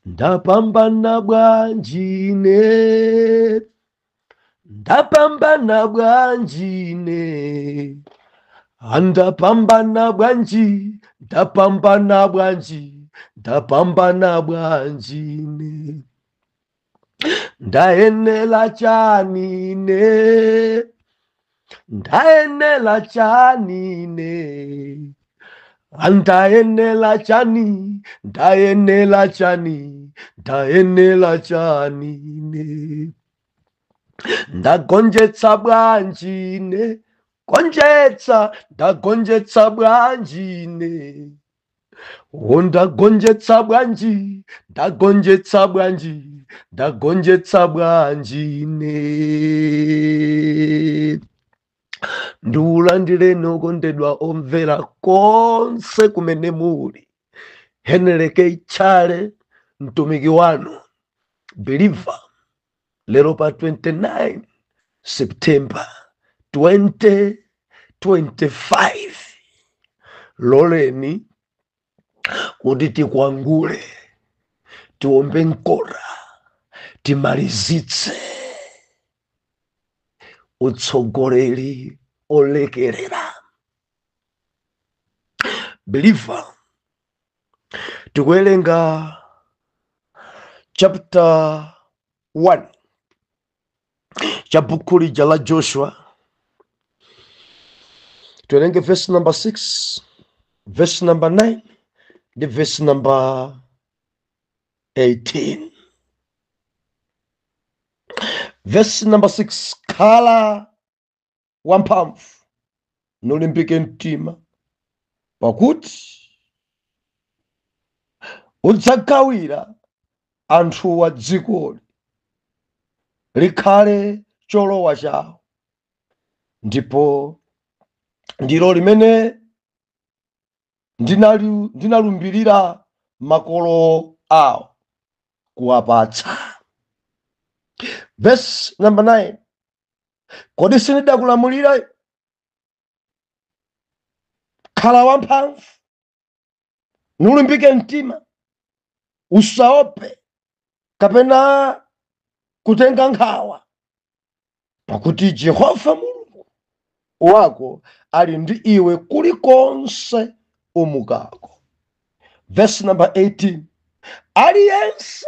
Ndapambana bwanji ine, ndapambana bwanji ine, andapambana bwanji, ndapambana bwanji, ndapambana bwanji ine, ndayenela chani ine, ndayenela chani ine, andayenela chani, ndayenela chani, ndayenela chani ine, ndagonjetsa bwanji ine, gonjetsa, ndagonjetsa bwanji ine, ndagonjetsa bwanji, ndagonjetsa bwanji, ndagonjetsa bwanji ine. Ndiulandireni okondedwa omvera konse kumene muli. Henry K. Chale, mtumiki wanu believer, lero pa 29 September 2025, loleni kuti tikwangule, tiombe mkota, timalizitse utsogoleri olekerera. Believer, tikuwerenga chapter 1 cha buku lija la Joshua. Tiwerenge verse number 6, verse number 9 ndi verse number 18. Verse number 6: khala wamphamvu nulimbike mtima, pakuti udzagawira anthu wa dzikoli likhale cholowa chawo, ndipo ndilo limene ndinalumbirira makolo awo kuwapatsa. Verse number 9: kodi sindidakulamulira? Khala wamphamvu nulimbike mtima, usaope kapena kutenga nkhawa, pakuti Jehova Mulungu wako ali ndi iwe kulikonse umukako. Verse number 18: aliyense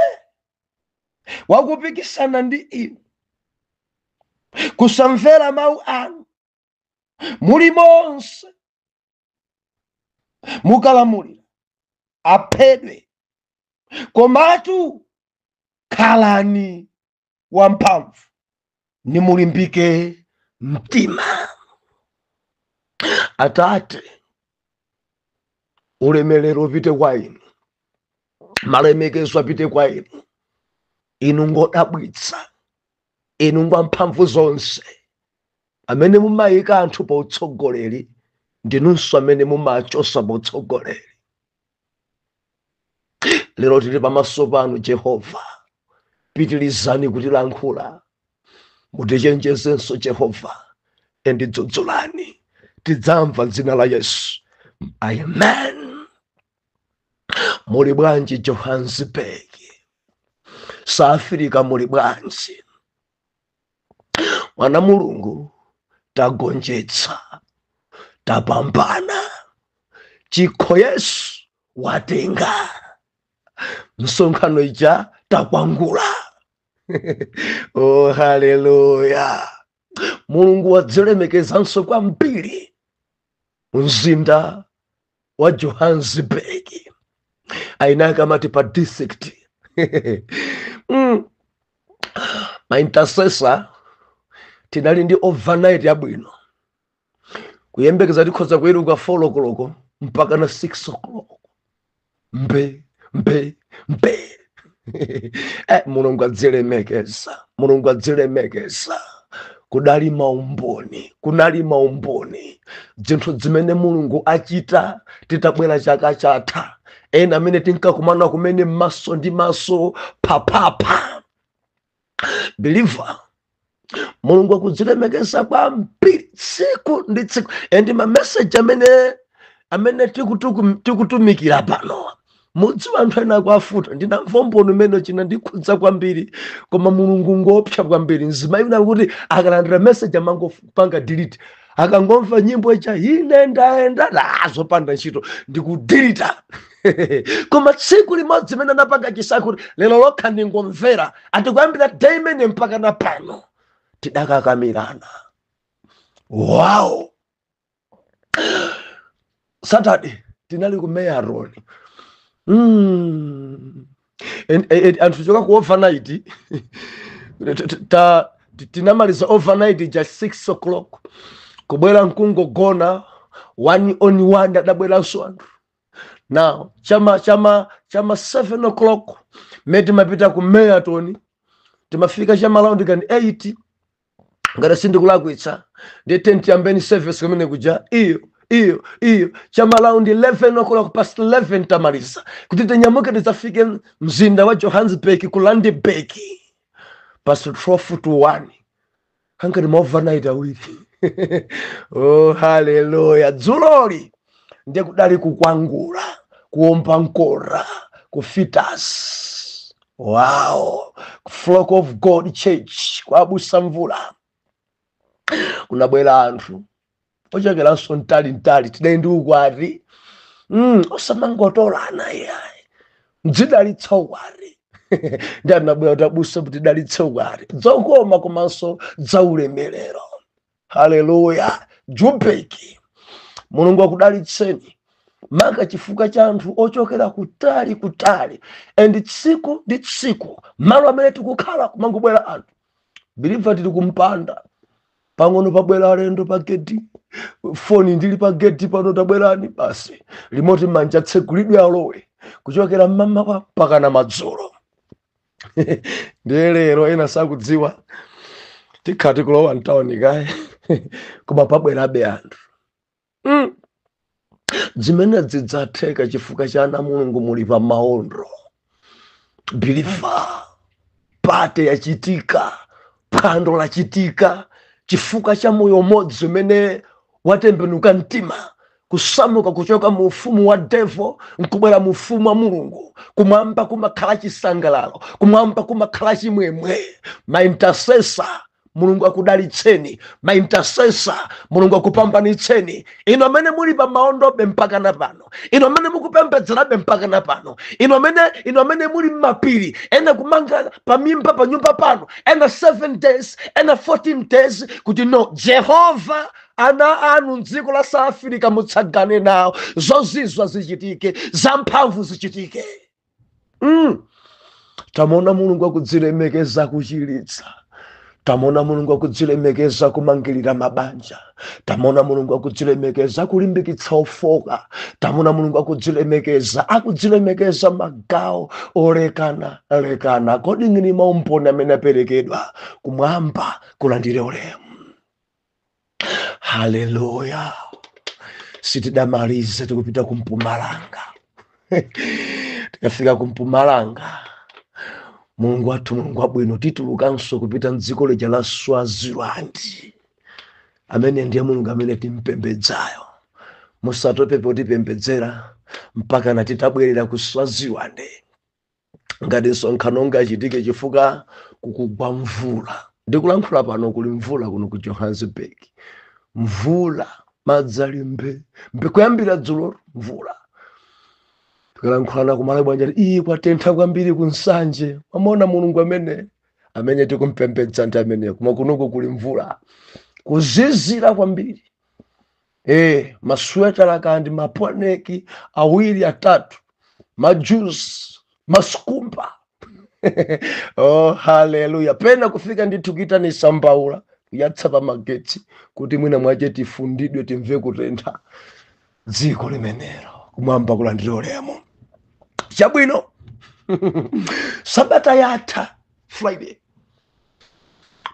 wakupikisana ndi inu kusamvera mawu anu mulimonse mukalamulira aphedwe, komatu khalani wamphamvu nimulimbike mtima. Atate, ulemerero upite kwa inu, malemekezo apite kwa inu. Inu ngodabwitsa, inu ngwamphamvu zonse, amene mumayika anthu pa utsogoleri ndinunso amene mumachosa pa utsogoleri. Lero tili pamaso panu Jehova, pitirizani kutilankhula, mutichenjezenso Jehova, endidzudzulani, tidzamva dzina la Yesu, amen. Muli bwanji Johannesburg, South Africa? Muli bwanji mwana Mulungu? Tagonjetsa, tapambana, chikho Yesu watenga, msonkhano ija takwangula. Oh, haleluya! Mulungu wadzilemekezanso kwambiri mzinda wa Johannesburg, ainake amati pa district. Ma intercessor tinali ndi overnight yabwino, kuyembekeza tikhoza kuweruka 4 o'clock mpaka na 6 o'clock, mbe mbe mbe. Mulungu adzilemekeza, Mulungu adzilemekeza. Kudali maumboni, kunali maumboni, zinthu zimene Mulungu achita titabwera chaka chatha. Ena amene tinkakumana kumene maso ndi maso phaphapha. Believer, Mulungu akudzilemekeza kwambiri tsiku ndi tsiku, and ma message amene tikutumikira pano, Mudziwa anthu ena akuafuta. Ndinamva umboni umene chinandikhudza kwambiri, koma Mulungu ngopsa kwambiri. Mzimayi una kuti akalandira message amangopanga delete, akangomva nyimbo ija "Ine ndaenda", zopanda ntchito, ndikudelete. Koma tsiku limodzi imene anapanga chisankho kuti lero lokha ndingomvera, atikuyambira day imene mpaka na pano tidakakamirana. Wow! Saturday tinali ku Meyerton. Anthu choka ku overnight, tinamaliza overnight just 6 o'clock, kubwera mkungogona one on one. Adabweranso anthu now chama 7 o'clock me timapita ku Meyerton. Timafika chama round kani 8 ngati sindikulakwitsa. Ndi tent yambeni service kumene kuja iyo iyo iyo chama round 11 o'clock, past 11 tamaliza kuti tinyamuke tidzafike mzinda wa Johannesburg ku Randburg past 12 to 1, kankati ma overnight awiri. Oh, haleluya! Dzuloli ndiye kudali kukwangula, kuomba nkora ku Fitas. Wow! Flock of God Church kwabusa mvula kunabwera anthu ochokeranso mtali mtali. Tidali ndi ukwati. Osamangotolana iyayi, mdzidalitsa ukwati. Ndi anabwera kuti abusa kuti tidalitse ukwati, dzokoma komanso dzaulemerero. Haleluya! Joburg, Mulungu akudalitseni maka chifukwa cha anthu ochokera kutali kutali. And tsiku ndi tsiku malo amene tikukhala kumangobwera anthu. Believer, tili kumpanda pang'ono, pabwera alendo pa geti. Foni, ndili pa geti pano, tabwerani basi. Limoti manja tsegulidwe alowe kuchokera mmamawa mpaka na madzulo. Ndiye lero ena sakudziwa, tikhati kulowa mtawuni kaye, koma pabwerabe anthu. Zimene zidzatheka chifukwa cha ana Mulungu muli pa maondo. Believer, party yachitika, phwando lachitika chifukwa cha moyo umodzi umene watembenuka mtima kusamuka kuchoka mu ufumu wa devil nkubwera mu ufumu wa Mulungu. Kumwamba kumakhala chisangalalo, kumwamba kumakhala chimwemwe. Ma intercessor, Mulungu akudalitseni. Ma intercessor, Mulungu akupambanitseni. Inu amene muli pa maondobe mpaka na pano, inu amene mukupembedzerabe mpaka na pano, inu amene muli mmapiri, ena kumanga pamimba pa nyumba pano, ena 7 days, ena 14 days, kuti no Jehova, ana anu mdziko la South Africa mutsagane nawo, zozizwa zichitike, zamphamvu zichitike. Tamona Mulungu akudzilemekeza kuchiritsa, tamona Mulungu akudzilemekeza kumangirira mabanja, tamona Mulungu akudzilemekeza kulimbikitsa ofoka, tamona Mulungu akudzilemekeza magawo olekana lekana. Kodi ngini maumboni amene aperekedwa? Kumwamba kulandire ulemu. Haleluya! Sitidamalize, tikupita kumpumalanga. Tikafika kumpumalanga, Mulungu wathu, Mulungu wabwino, titulukanso kupita mdziko lija la Swaziland. Amene ndiye Mulungu amene timpembedzayo. Musatope potipembedzera mpaka na titabwerera ku Swaziland, ngati msonkhano ungachitike, chifukwa kukugwa mvula. Ndikulankhula pano kuli mvula kuno ku Johannesburg, mvula, madzi ali mbe mbe kuyambira dzulo mvula. Tikalankhulana kumala bwanja, iyi kwatentha kwambiri kunsanje. Mamona Mulungu amene tikumpembedza ndi amene, koma kunoku kuli mvula, kuzizira kwambiri. Maswetala kandi maponeki awiri atatu, majuzi, masikumba. Oh, haleluya! Pena kufika ndithu kuitanisa mbaula, kuyatsa pa magetsi kuti mwina mwache tifundidwe, timve kutentha. Dziko limenelo, kumwamba kulandira ulemu. Chabwino, sabata yatha Friday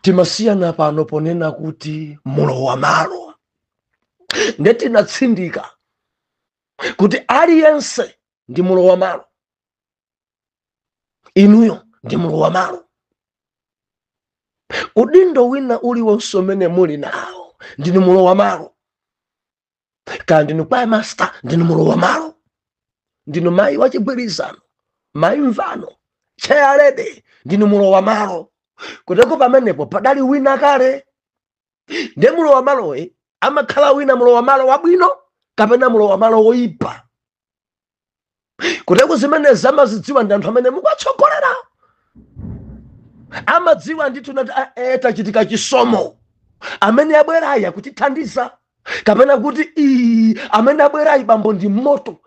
timasiyana pano ponena kuti mulowa malo. Ndetinatsindika kuti aliyense ndi mulowa malo. Inuyo ndi mulowa malo. Udindo wina uliwonse umene muli nawo, ndinu mulowa malo. Kaya ndinu choir master, ndinu mulowa malo. Ndinu mayi wachigwirizano, mayi mvano, chairlady, ndinu mulowa malo. Kuteko pamenepo padali wina kale. Ndiye mulowa maloyi amakhala wina mulowa malo wabwino kapena mulowa malo woyipa. Kuteko zimenezi amazidziwa ndi anthu amene mukuwatsogolera. Amadziwa ndithu nati tachitika chisomo, amene abwerayi akutithandiza, kapena kuti ii amene abwerayi bambo ndi moto.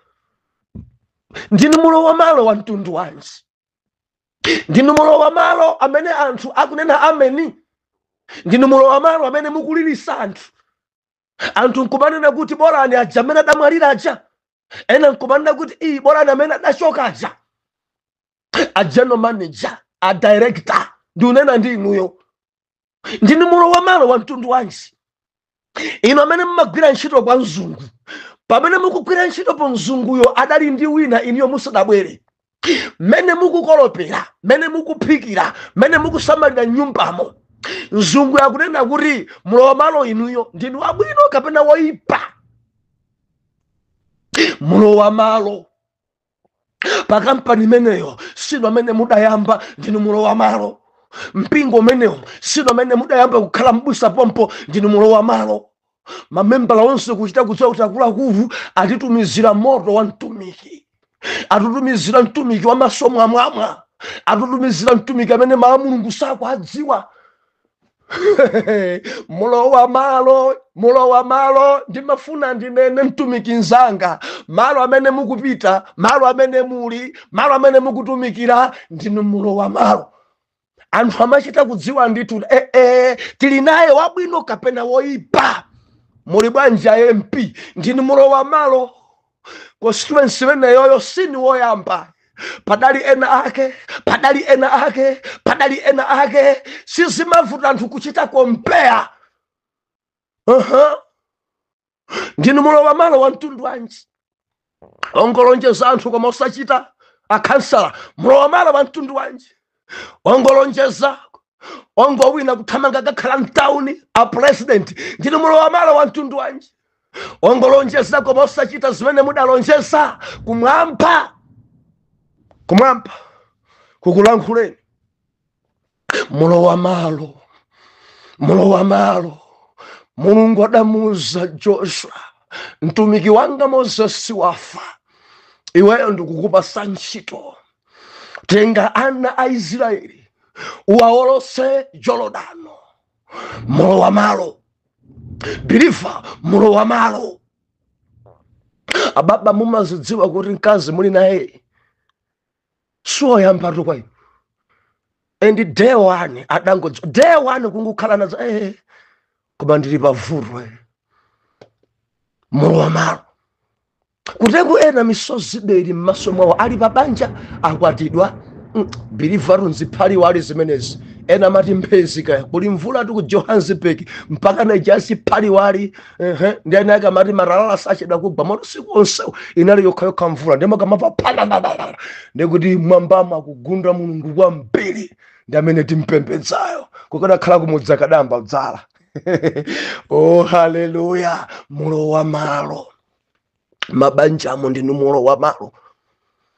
Ndinu mulowa malo wa mtundu wanji? Ndinu mulowa malo amene anthu akunena ameni? Ndinu mulowa malo amene mukulirisa anthu? Anthu nkumanena kuti borani aja amene adamwalira aja, ena nkumanena kuti ii borani amene adachoka aja, a general manager, a director, ndiunena ndi inuyo. Ndinu mulowa malo wa mtundu wanji? Inu amene mmagwira ntchito kwa mzungu, pamene mukugwira ntchito po mzunguyo adali ndi wina inuyo musadabwere. Mmene mukukolopera, mmene mukuphikira, mmene mukusamalira nyumbamo, mzungu akunena kuti mulowa malo inuyo ndinu wabwino kapena woyipa? Mulowa malo pa kampani imeneyo sinu amene mudayamba, ndinu mulowa malo. Mpingo umenewo sinu amene mudayamba kukhala mbusa pompo, ndinu mulowa malo. Mamembala onse kuchita kudziwa kuti akuluakulu atitumizira moto wa mtumiki, atitumizira mtumiki wa masomo amwamwa, atitumizira mtumiki amene mawu a Mulungu sakuadziwa. Mulowa malo, mulowa malo, ndimafuna ndinene mtumiki nzanga, malo amene mukupita, malo amene muli, malo amene mukutumikira, ndinu mulowa malo. Anthu amachita kudziwa ndithu tili naye wabwino kapena woyipa. Muli bwanji a MP? Ndinu mulowa malo. Constituency imeneyoyo sini woyamba, padali ena ake, padali ena ake, padali ena ake. Sizimavuta anthu kuchita compare. Ndinu mulowa malo wa mtundu wanji? Ongolonjeza anthu koma osachita. Akhansala, mulowa malo wa mtundu wanji? Ongolonjeza, ongowina kuthamanga kakhala mtawuni. A president, ndinu mulowa malo wa mtundu wanji? Ongolonjeza koma osachita zimene mudalonjeza. Kumwamba, kumwamba kukulankhuleni. Mulowa malo, mulowa malo. Mulungu adamuuza Joshua, mtumiki wanga Moses wafa, iweyo ndikukupasa ntchito, tenga ana a Israeli uwawolose Jorodano. Mulowa malo, believer, mulowa malo. Ababa, mumazidziwa kuti mkazi muli naye siwoyambatu kwa inu, and day one adangodziwa, day one kungukhala nazo koma ndili pavuto. Mulowa malo. Kuteku ena misozi beli m'maso mwawo, ali pabanja, akwatidwa. Believer, nziphaliwa ali zimenezi, ena amati mphezi, kaya kuli mvula tu ku Johannesburg mpaka naijasi phaliwali. Ndi ena ake amati matalala sachedwa kugwa, moti usiku onsewo inali yokhayokha mvula, ndimakamapa phalalalalala, ndikuti mwambamo akugunda Mulungu kwambiri ndi amene timpembedzayo, kukanakhala kumudzi kadamba kudzala. Oh, haleluya! Mulowa malo. Mabanjamo ndinu mulowa malo,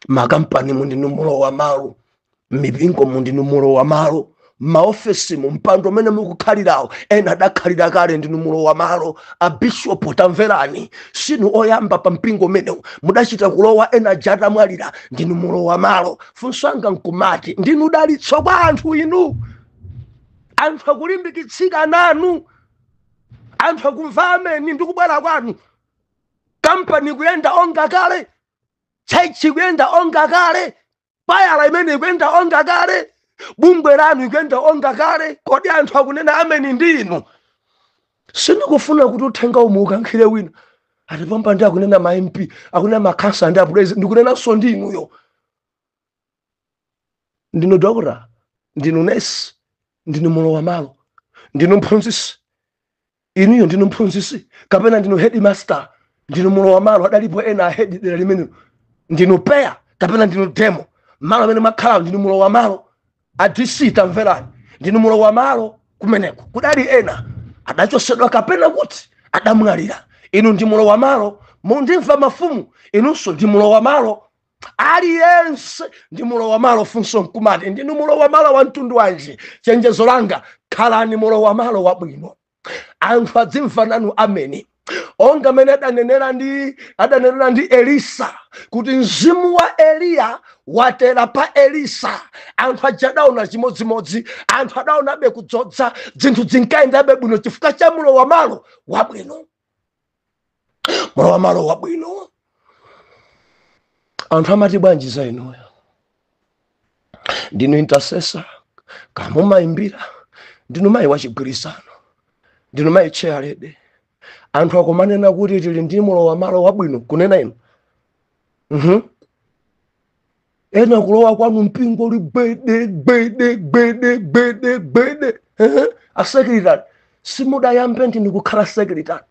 makampanimu ndinu mulowa malo, mipingomu ndinu mulowa malo, maofesimu, mpando umene mukukhalirawo ena adakhalira kale, ndinu mulowa malo. Abishopu, tamverani, sinu oyamba pa mpingo umenewu, mudachita kulowa ena aja atamwalira, ndinu mulowa malo. Funso anga nkumati, ndinu dalitso kwa anthu inu? Anthu akulimbikitsika nanu? Anthu akumva ameni ndi kubwera kwanu? Kampani kuyenda onga kale, church kuyenda onga kale, kwayala imene ikuyenda onga kale, bungwe lanu ikuyenda onga kale, kodi anthu akunena ameni ndi inu? Sindikufuna kuti uthenga umu ukankhire wina atipomba ndi akunena ma MP, akunena makhansa ndi apurezi, ndikunenanso ndi inuyo. Ndinu dokota, ndinu nesi, ndinu mulowa malo, ndinu mphunzisi inuyo, ndinu mphunzisi kapena ndinu headmaster, ndinu mulowa malo, adalipo ena a head dera limene. Ndinu peya kapena ndinu demo, malo amene makhala ndinu mulowa malo. A DC, tamverani, ndinu mulowa malo kumeneko, kudali ena adachosedwa kapena kuti adamwalira, inu ndi mulowa malo. Mundimva mafumu, inunso ndi mulowa malo. Aliyense ndi mulowa malo. Funso nkumati, ndinu mulowa malo wa mtundu wanji? Chenjezo langa, khalani mulowa malo wabwino, anthu adzimva nanu ameni, onga amene adanenera ndi Elisa kuti mzimu wa Eliya watera pa Elisa. Anthu aja adaona chimodzimodzi, anthu adaonabe kudzodza, zinthu zinkayendabe bwino chifukwa cha mulowa malo wabwino. Mulowa malo wabwino, anthu amati bwanji za inuyo? Ndinu intercessor, kamumayimbira, ndinu mayi wachigwirizano, ndinu mayi chairlady, anthu akumanena kuti tili ndi mulowa malo wabwino, kunena inu. Ena kulowa kwanu mpingo uli gbede gbede gbede gbede gbede. A secretary, simudayambe ndinu kukhala secretary.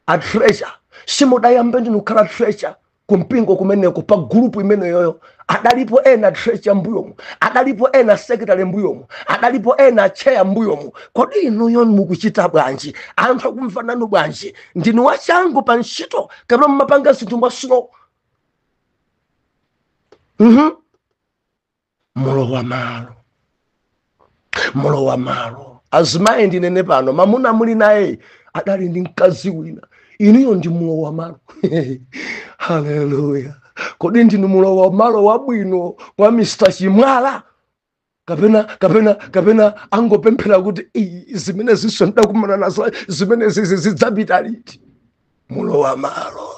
A treasurer, simudayambe ndinu kukhala treasurer. Kumpingo kumeneko, pa gulupu imeneyoyo, adalipo ena treasurer mbuyomu, adalipo ena secretary mbuyomu, adalipo ena chair mbuyomu. Kodi inuyo mukuchita bwanji? Anthu akumva nanu bwanji? Ndinu wachangu pa ntchito kapena mumapanga zinthu mwa slow? Mulowa malo, mulowa malo. Azimayi, ndinene pano, mamuna muli naye adali ndi mkazi wina, inuyo ndi mulowa malo. Haleluya! Kodi ndinu mulowa malo wabwino kwa Mr Chimwala, kapena angopemphera kuti, "Ii, zimene zinso ndakumana nazo, zimene zizi zidzapita liti?" Mulowa malo.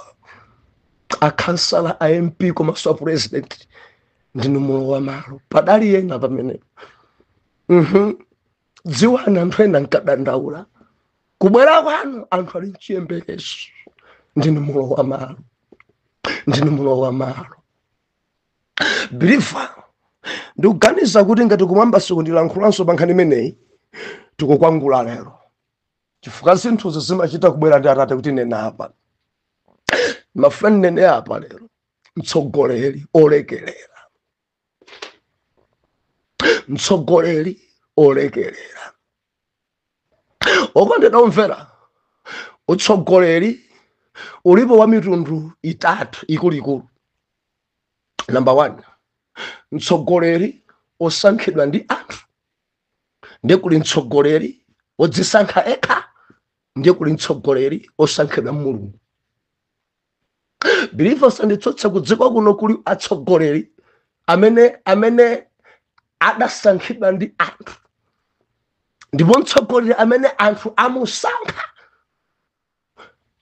Akhansala, a MP komanso a president, ndinu mulowa malo. Padali ena pamenepo. Dziwani, anthu ena nkadandaula kubwera kwanu, anthu ali mchiyembekezo. Ndinu mulowa malo, ndinu mulowa malo. Believer, ndikuganiza kuti ngati kumwamba sikundilankhulanso pa nkhani imeneyi, tikukwangula lero, chifukwa zinthuzo zimachita kubwera ndi Atate kuti nena apa. Mafuna ndinene apa lero, mtsogoleri olekelera, mtsogoleri olekelera. Okondedwa omvera, utsogoleri ulipo wa mitundu itatu ikuluikulu. Number one, mtsogoleri osankhidwa ndi anthu, ndiye kuli mtsogoleri wodzisankha ekha, ndiye kuli mtsogoleri osankhidwa Mulungu. Believer, sanditsotse, kudziko kuno kuli atsogoleri amene adasankhidwa ndi anthu, ndipo mtsogoleri amene anthu amusankha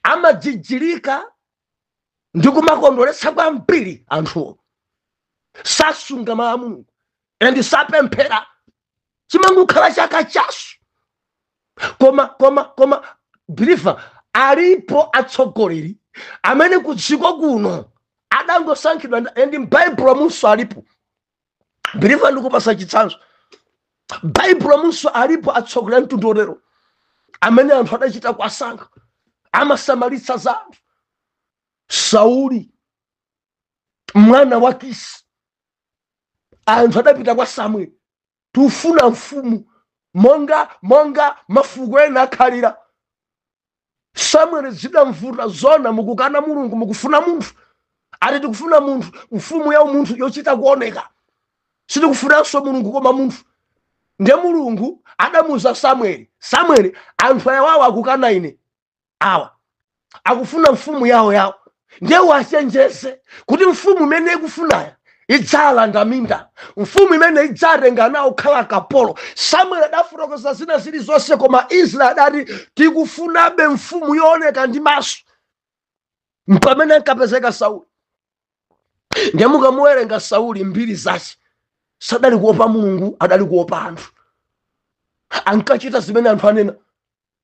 amajijirika ndi kumakondweretsa kwambiri anthuwo, sasunga mawu a Mulungu and sapemphera, chimangokhala chaka chasu. Koma believer, alipo atsogoleri amene kudziko kuno adangosankhidwa and m'Baibulo munso alipo. Believer, ndikupasa chitsanzo, Baibulo munso alipo atsogoleri a mtundu otero amene anthu adachita kuwasankha, amasamalitsa za anthu. Sauli mwana wa Kisi, anthu adapita kwa Samueli, "Tikufuna mfumu monga mafuko ena akhalira." Samueli zidamvuta zona, "Mukukana Mulungu, mukufuna munthu." Ati, "Tikufuna munthu, mfumu ya umunthu yochita kuoneka. Sitikufunanso Mulungu koma munthu." Ndiye Mulungu adamuza Samueli, "Samueli, anthu awawo akukana ine, awa akufuna mfumu yawo yawo. Ndiye wachenjeze kuti mfumu imene ikufunaya idzalanda minda, mfumu imene idzatenga nawo kukhala kapolo." Samueli adafotokoza zina zilizonse, koma Israeli adati, "Tikufunabe mfumu yooneka ndi maso." Mpamene ankapezeka Sauli. Ndiye mukamuwerenga Sauli mbiri zace, sadali kuopa Mulungu, adali kuopa anthu, ankachita zimene anthu anena.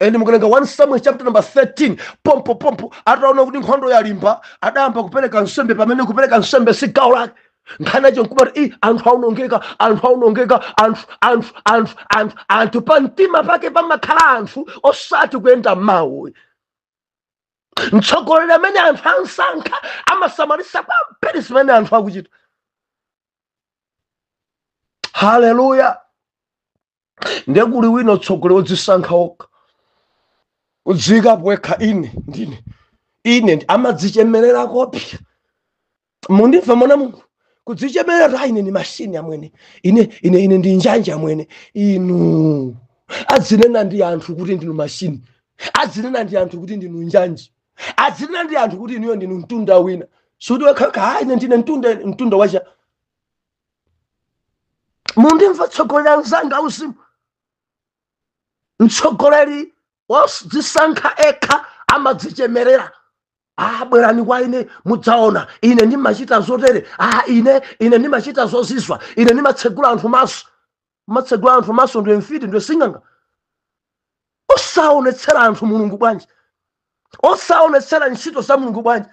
And mukalenga 1 Samuel chapter number 13, pompo pompo ataona kuti nkhondo yalimba, adayamba kupereka nsembe pamene kupereka nsembe si gawo lake. Nkhani yacho nkumati, "I, anthu aonongeka, anthu aonongeka." Anthu, anthu, anthu, anthu, anthu, pa mtima pake pamakhala anthu, osati kuyenda mawu. Mtsogoleri amene anthu ansankha amasamalisa kwambiri zimene anthu akuchita. Haleluya! Ndiye kuli wina utsogoleri wodzisankha wokha, udziyikapo wekha, "Ine ndine, ine," amadzichemerera kopya. Mundimva mwana Mulungu? Kudzichemerera kuti ine ndi mashini amwene, ine ndi njanja amwene. Inu adzinena ndi anthu kuti ndinu mashini, adzinena ndi anthu kuti ndinu njanji, adzinena ndi anthu kuti inuyo ndinu mtunda wina. Suti wekha, ine ndine mtunda, mtunda wacha. Mundimva tsogoleri anzanga auzimu? Mtsogoleri wodzisankha ekha amadzichemerera: "Ah, bwerani kwa ine mudzaona, ine ndimachita zotere. Ah, ine ndimachita zozizwa, ine ndimatsegula anthu maso." Matsegula anthu maso ndiwe mfiti, ndiwe sing'anga. Osaonetsera anthu Mulungu bwanji? Osaonetsera ntchito za Mulungu bwanji?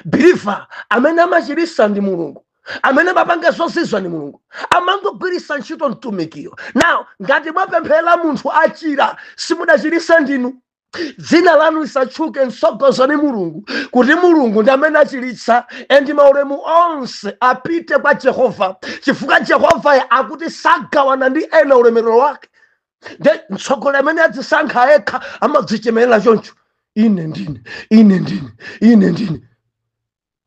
Believer, amene amachirisa ndi Mulungu, amene amapanga zozizwa ndi Mulungu, amangogwirisa ntchito mtumikiyo. Now ngati mwapemphera munthu achira, simudachirise ndinu, dzina lanu lisatchuke. Msogozani Mulungu, kuti Mulungu ndi amene achiritsa, and maulemu onse apite kwa Jehova, chifukwa Jehova akuti sagawana ndi ena ulemerero wake. Nde mtsogoleri amene adzisankha yekha amadzichemerera choncho: "Ine ndine, ine ndine, ine ndine."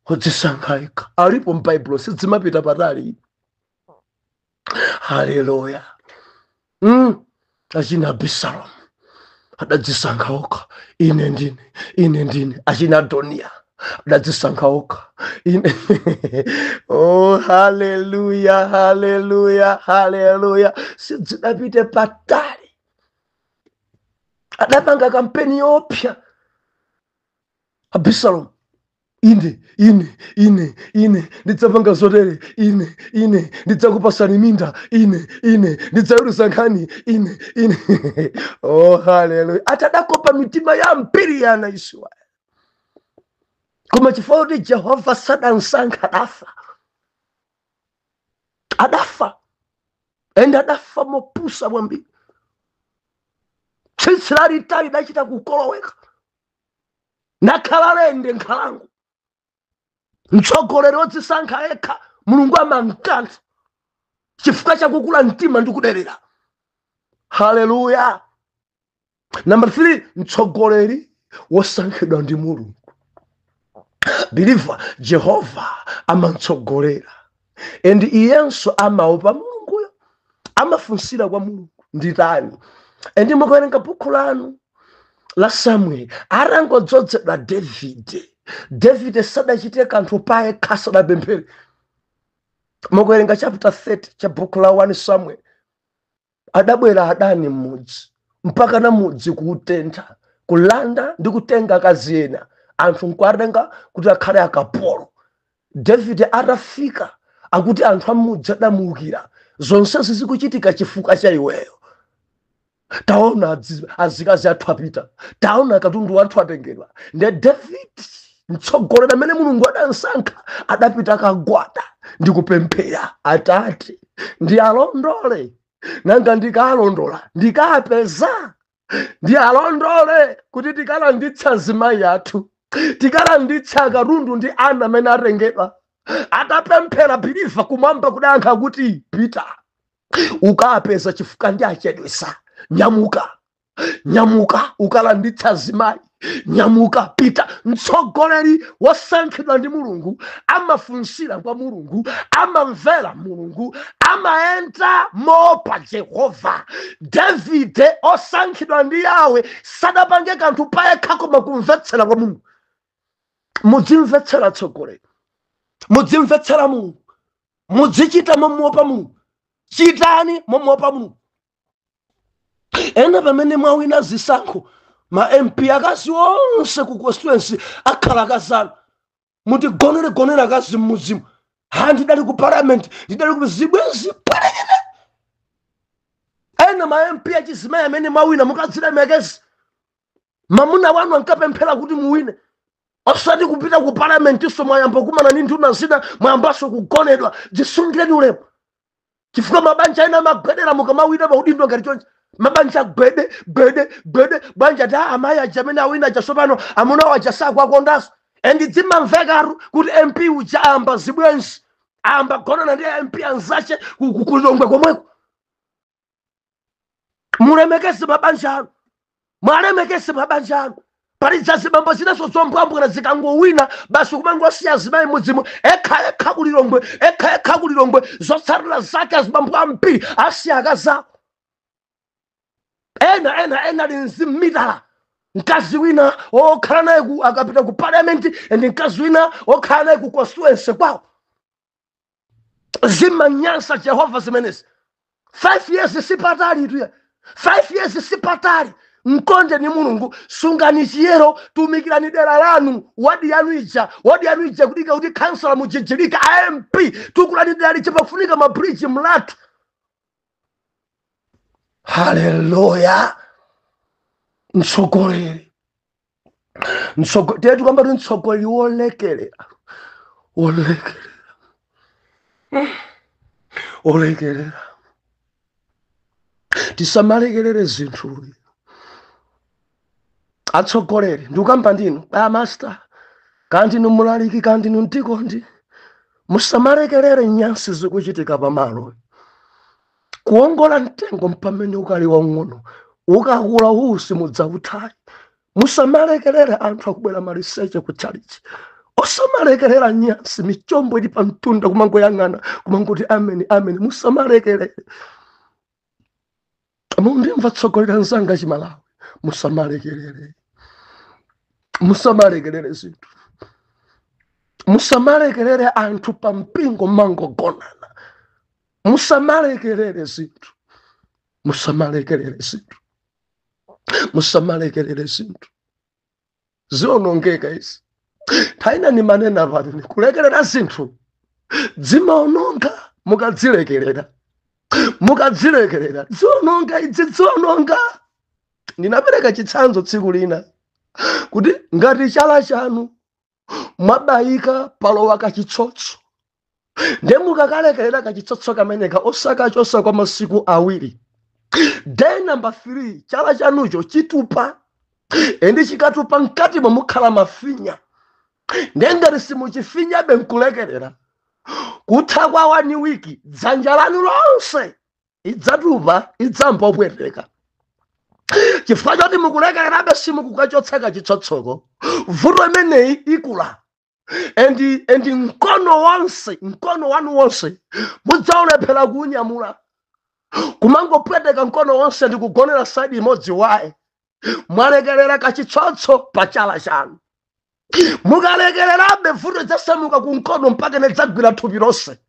Kudzisankha yekha alipo m'Baibulo, sidzimapita patali. Haleluya! Achina Abisalomu adadzisankha okha: "Ine ndine, ine ndine." Achina Adoniya adadzisankha okha: "Ine." Oh, haleluya, haleluya, haleluya! Sidzidapite patali, adapanga kampeni yopsa Abisalomu: "Ine, ine, ine, ine ndidzapanga zotere, ine, ine ndidzakupasani minda, ine, ine ndidzaweruza nkhani, ine, ine." Oh, haleluya! Atadakopa mitima ya mbiri ya ana Israeli, koma chifukwa kuti Jehova sadansankha, adafa. Adafa, ende adafa mopusa kwambiri. Tsitsi lalitali dachita kukoloweka, nakhala lende nkhalango. Mtsogoleri wodzisankha yekha, Mulungu amamkantha chifukwa chakukula mtima ndi kuderera. Haleluya! Number 3, mtsogoleri wosankhidwa ndi Mulungu, believer, Jehova amamtsogolera, and iyenso amaopa Mulunguyo, amafunsira kwa Mulungu nditani. And mukawerenga buku lanu la Samueli, atangodzozedwa Davide, Davide sadachite kanthu payekha sadapemphere. Mukawerenga chapter 30 cha buku la 1 Samuel, adabwera adani mmudzi, mpaka na mudzi kuutentha, kulanda ndi kutenga akazi ena, anthu nkuatenga kuti akhale akapolo. Davide atafika, akuti anthu amudzi adamuukira: "Zonsezi zikuchitika chifukwa cha iweyo. Taona, azikazi athu apita, taona katundu wathu atengedwa." Nde David, mtsogoleri amene Mulungu adansankha, adapita kagwada ndi kupemphera: "Atate, ndiyalondole? Nanga ndikalondola ndikapeza? Ndiyalondole kuti tikalanditsa azimayi athu, tikalanditsa katundu ndi ana amene atengedwa?" Atapemphera, believer, kumwamba kudayankha kuti, "Pita, ukapeza, chifukwa ndi achedwesa. Nyamuka, nyamuka, ukalanditsa azimayi. Nyamuka, pita." Mtsogoleri wosankhidwa ndi Mulungu amafunsira kwa Mulungu, amamvera Mulungu, amayenda moopa Jehova. Davide osankhidwa ndi Yawe sadapange kanthu payekha koma kumvetsera kwa Mulungu. Mudzimvetsera tsogoleri, mudzimvetsera Mulungu, mudzichita momuopa Mulungu. Chitani momuopa Mulungu. Ena pamene mwawina zisankho, ma MP akazi onse ku constituency akhala akazanu, mutigonere gonere akazi mmudzimu. Ha, ndidali ku parliament, ndidali ku zibwenzi pwerekete. Ena ma MP achizimayi amene mwawina, mukadzilemekeza. Mamuna wanu ankapemphera kuti muwine, osati kupita ku parliament so mwayamba kumana ndi nduna zina, mwayambanso kugonedwa. Dzisungireni ulemu, chifukwa mabanja ena amagwedera mukamawina maudindo ngati chonchi. Mabanja gwede gwede gwede, banja ta amayi aja amene awina aja, sopano amuna aja sakwakondanso. And dzimamvekatu kuti MP uja amba zibwenzi, amba gonana ndi MP anzache kulilongwe komweko. Mulemekeze mabanja anu, mwalemekeze mabanja anu. Pali zazibambo zinaso zombwambwana, zikangowina basi kumangosiya azimayi mudzimu ekha ekha kulilongwe, ekha ekha kulilongwe. Zotsatira zake, azibambo ambiri asiya akazawo. Ena ena ena ali mzimitala, mkazi wina okhala naye akapita ku parliament, and mkazi wina okhala naye ku constituency kwawo. Zimanyansa Jehova zimenezi. 5 years sipatali tuya, 5 years sipatali. Mkonde ni Mulungu, sungani chiyero, tumikirani dera lanu, wadi yanu ija, wadi yanu ija, kudika kuti kansala mujijilika, MP, tukulani dera lija, pafunika mabridge mlatu. Haleluya! Mtsogoleri, tiye tikamba kuti mtsogoleri wolekelera, wolekelera, wolekelera. Tisamalekelere zinthu. Atsogoleri, ndikukamba ndinu a master, kandi inu mulaliki, kandi inu mtikondi, musamalekelere nyansi zikuchitika pamalo. Kuongola mtengo mpamene ukali waung'ono, ukakula usi mudzauthayi. Musamalekelere anthu akubwera maliseche kutchalichi. Osamalekelera nyansi, michombo ili pamtunda, kumangoyang'ana, kumangoti ameni, ameni. Musamalekelere. Mundimva tsogolera nzanga chimalawi? Musamalekelere, musamalekelere zinthu. Musamalekelere anthu pa mpingo mangogonana. Musamalekelere zinthu, musamalekelere zinthu, musamalekelere zinthu, zionongeka izi. Nthawi ni manena pano, kulekelera zinthu zimaononga. Mukadzilekelera, mukadzilekelera, ziononga idzi, ziononga. Ndinapereka chitsanzo tsiku lina kuti ngati chala chanu mwabayika, palowa kachitsotso, nde mukakalekelera kachitsotso kameneka osakachosa kwa masiku 2, day number 3 chala chanucho chitupa, and chikatupa mkatimo mukhala mafinya. Nde ngati simuchifinyabe nkulekerera, kutha kwa 1 week dzanja lanu lonse idzatupa, idzamba upweteka, chifukwa choti mukulekererabe, simukukachotsa kachitsotsoko. Vuto imeneyi ikula, and mkono wonse, mkono wanu wonse mudzaulephera kuunyamula, kumangopweteka mkono wonse ndi kugonera side imodzi. Waye mwalekerera kachitsotso pa chala chanu. Mukalekererabe, vuto idzasamuka ku mkono mpaka nedzagwira thupi lonse.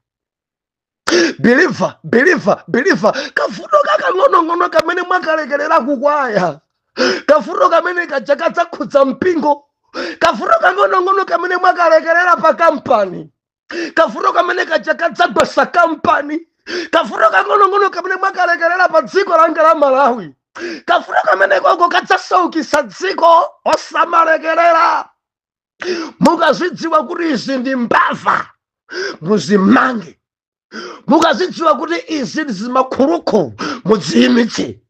Believer, believer, believer, kavuto kakang'onong'ono kamene mwakalekerera kukwaya, kavuto kamene kaja kadzakhudza mpingo. Kavuto kang'onong'ono kamene mwakalekerera pa kampani, kavuto kamene kaja kadzagwesa kampani. Kavuto kang'onong'ono kamene mwakalekerera pa dziko langa la Malawi, kavuto kamene koko kadzasaukisa dziko. Osamalekerera. Mukazidziwa kuti izi ndi mbava, muzimange. Mukazidziwa kuti izi ndi zimakhulukhu, mudziyimitse.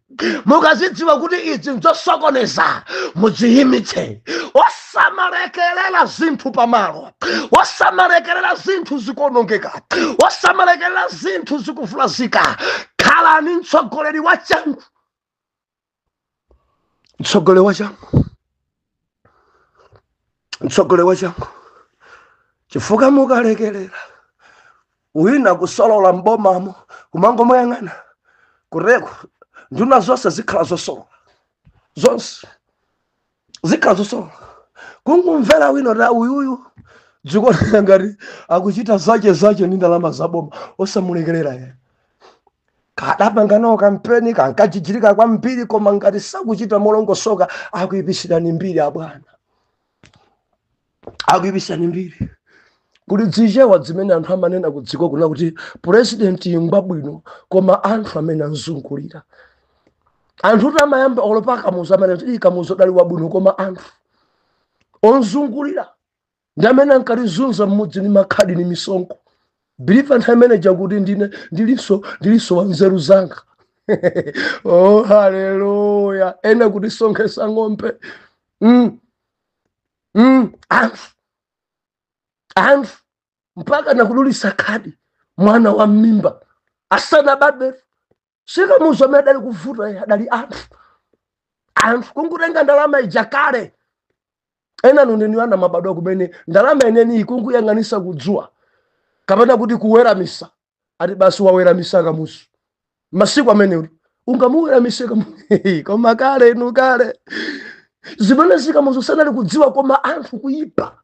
Mukazidziwa kuti izi nzosokoneza, mudziyimitse. Osamalekerera zinthu pamalo, osamalekerera zinthu zikuonongeka, osamalekerera zinthu zikuvulazika. Khalani mtsogoleri wa changu, mtsogoleri wa changu, mtsogoleri wa changu, chifukwa mukalekerera wina kusolola mbomamo, kumangomoyang'ana kureko, nduna zonse zikhala zosolola, zonse zikhala zosolola. Kungumvera wina ta uyuyu dziko ngati akuchita zache zache ndi ndalama zaboma, osamulekerera ye. Kadapanga nawo kampeni, kankajijirika kwambiri, koma ngati sakuchita molongosoka, akuipisirani mbiri abwana, akuipisirani mbiri. Kuli dzichewa zimene anthu amanena ku dziko kuna kuti purezidenti ngwabwino, koma anthu amene anzungulira. Anthu kuti amayamba olopa Kamuzu, amene kuti Kamuzu dali wabwino, koma anthu onzungulira ndi amene ankatizunza mmudzi ni makhadi ni misonkho. Believer, nthawi imeneja kuti ndine ndilinso wa nzeru zanga. Oh, haleluya! Ena kutisonkhesa ng'ombe. Anthu, anthu mpaka nakudulisa khadi mwana wa mimba asanabadwe. Sikamuzu amene adali kuvuta, iye adali anthu. Anthu kungutenga ndalama ija kale. Ena nundeni ana mabadwa kumene ndalama ineni ikunguyang'anisa kudzuwa kapena kuti kuweramisa, ati basi waweramisa Kamuzu. Masiku amene ungamuweramise Kamuzu, koma kale inu kale zimene zikamuzu sanali kudziwa, koma anthu kuipa.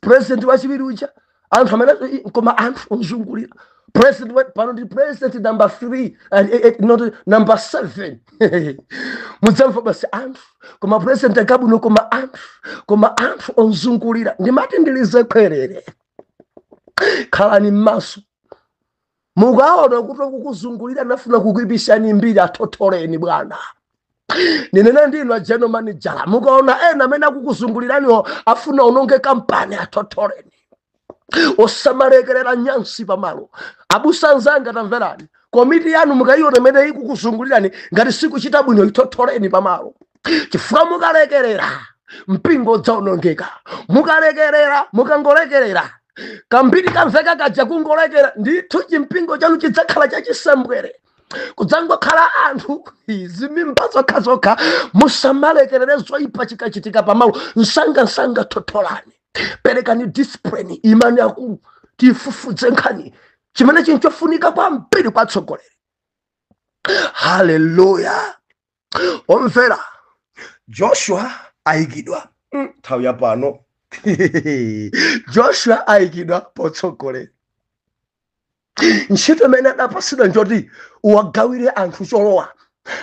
President wachiwiri uja anthu amene, koma anthu onzungulira president pano ndi president number 3 and not number 7, mudzamva basi anthu, koma president akabwino, koma anthu, koma anthu onzungulira. Ndimati ndilize khwerere, khalani m'maso. Mukaona kuti kukuzungulira nafuna kukuipisani mbiri, athotholeni bwana. Ninena ndinu a general manager, mukaona ena amene akukuzunguliraniwo afuna unonge kampani, athotholeni. Osamalekerera nyansi pamalo. Abusa anzanga, tamverani, komiti yanu mukayiona imene ikukuzungulirani ngati sikuchita bwino, ithotholeni pamalo, chifukwa mukalekerera mpingo udzaonongeka. Mukalekerera, mukangolekerera kambiri kamveka kaja, kungolekera ndithu, chimpingo chanu chidzakhala chachisembwere, kudzangokhala anthu zimimba zokhazokha. Musamalekerere zoyipa chikachitika pamalo, msangamsanga thotholani, perekani discipline, imani akulu, tifufudze nkhani, chimene chinhu chofunika kwambiri kwa atsogoleri. Haleluya! Omvera, Joshua ayikidwa nthawi ya pano. Joshua ayikidwa potsogolera. Ntchito imene adapasidwa njoti uwagawire anthu cholowa,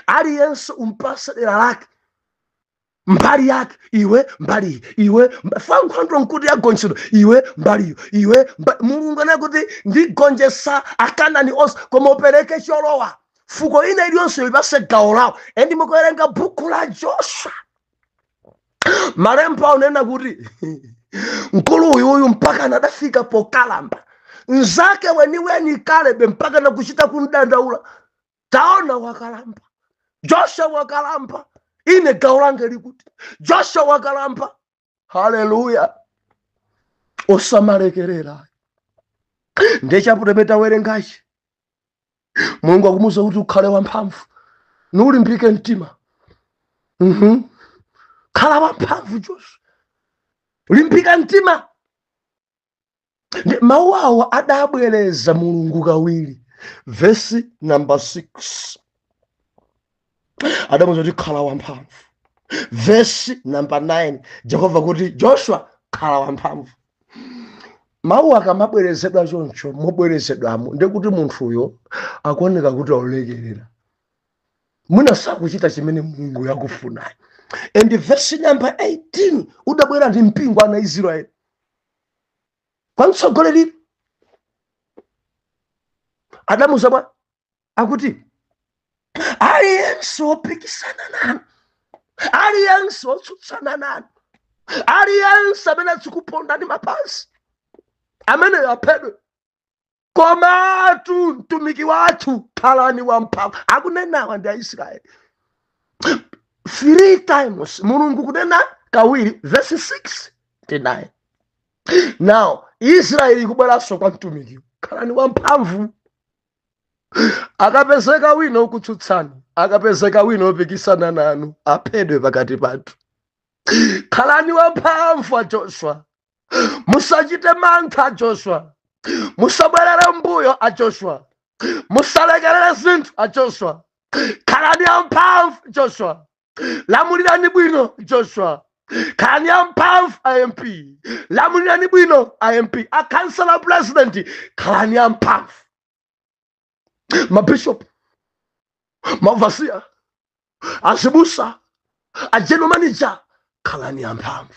aliyense umpase dera lake, mbali yake, iwe mbali, iwe fa nkhondo nkuti yagonjetsedwa, iwe mbaliyo, iwe Mulungu anakuti ndigonjetsa Akanani onse, koma upereke cholowa, fuko ina iliyonse ipase gawo lawo. And mukuwerenga buku la Joshua, malemba aunena kuti mkulu uyuyu mpaka anadafika pokalamba, mzake weniweni Kalebe mpaka nakuchita kundandaula, taona wakalamba Joshua, wakalamba, ine gawo langa likuti? Joshua wakalamba. Haleluya! Osamalekerera. Ndechaputeme tawerengachi, Mulungu akumuwuza kuti ukhale wamphamvu nulimbike mtima. Khala wamphamvu Joshua, limbika mtima. Mawu awo adabwereza Mulungu kawiri. Vesi namba 6 adamuwuza kuti khala wamphamvu. Vesi namba 9, Jehova kuti Joshua khala wamphamvu. Mawu akamabwerezedwa choncho, mobwerezedwamo, ndekuti munthuyo akuoneka kuti aulekerera, mwina sakuchita chimene Mulungu yakufunayo. And vesi namba 18 udabwera ndi mpingo ana Israeli kwa mtsogoleri, adamuza bwa akuti aliyense wopikisana nanu, aliyense wotsutsana nanu, aliyense amene azikupondani mapazi, ameneyo aphedwe, komatu mtumiki wathu khalani wamphamvu. Akunenawa ndi Aisraeli. Three times Mulungu kunena kawiri, verse 6 to 9. Now Israeli ikubweranso kwa mtumiki, khalani wamphamvu. Akapezeka wina okutsutsani, akapezeka wina opikisana nanu, aphedwe pakati pathu. Khalani wamphamvu a Joshua, musachite mantha a Joshua, musabwerere mbuyo a Joshua, musalekerere zinthu a Joshua. Khalani amphamvu Joshua, lamulirani bwino Joshua. Khalani amphamvu a MP, lamulirani bwino a MP, a councillor president, khalani amphamvu. Mabishop, ma overseer, azibusa, a general manager, khalani amphamvu.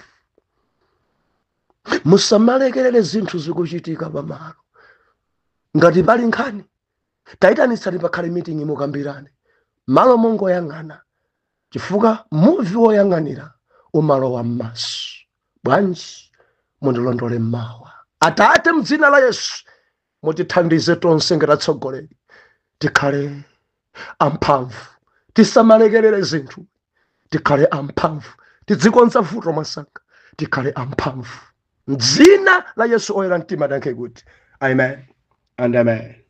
Musamalekerere zinthu zikuchitika pamalo. Ngati pali nkhani, tayitanitsani pakhale meeting, mukambirane malo mongoyang'ana, chifukwa muvi woyang'anira umalowa m'maso. Bwanji mundilondole mmawa. Atate, mdzina la Yesu, mutithandize tonse ngati atsogoleri, tikhale amphamvu, tisamalekerere zinthu, tikhale amphamvu, tidzikonza vuto mwasanga, tikhale amphamvu. Mdzina la Yesu oyera mtima tankhe kuti amen and amen.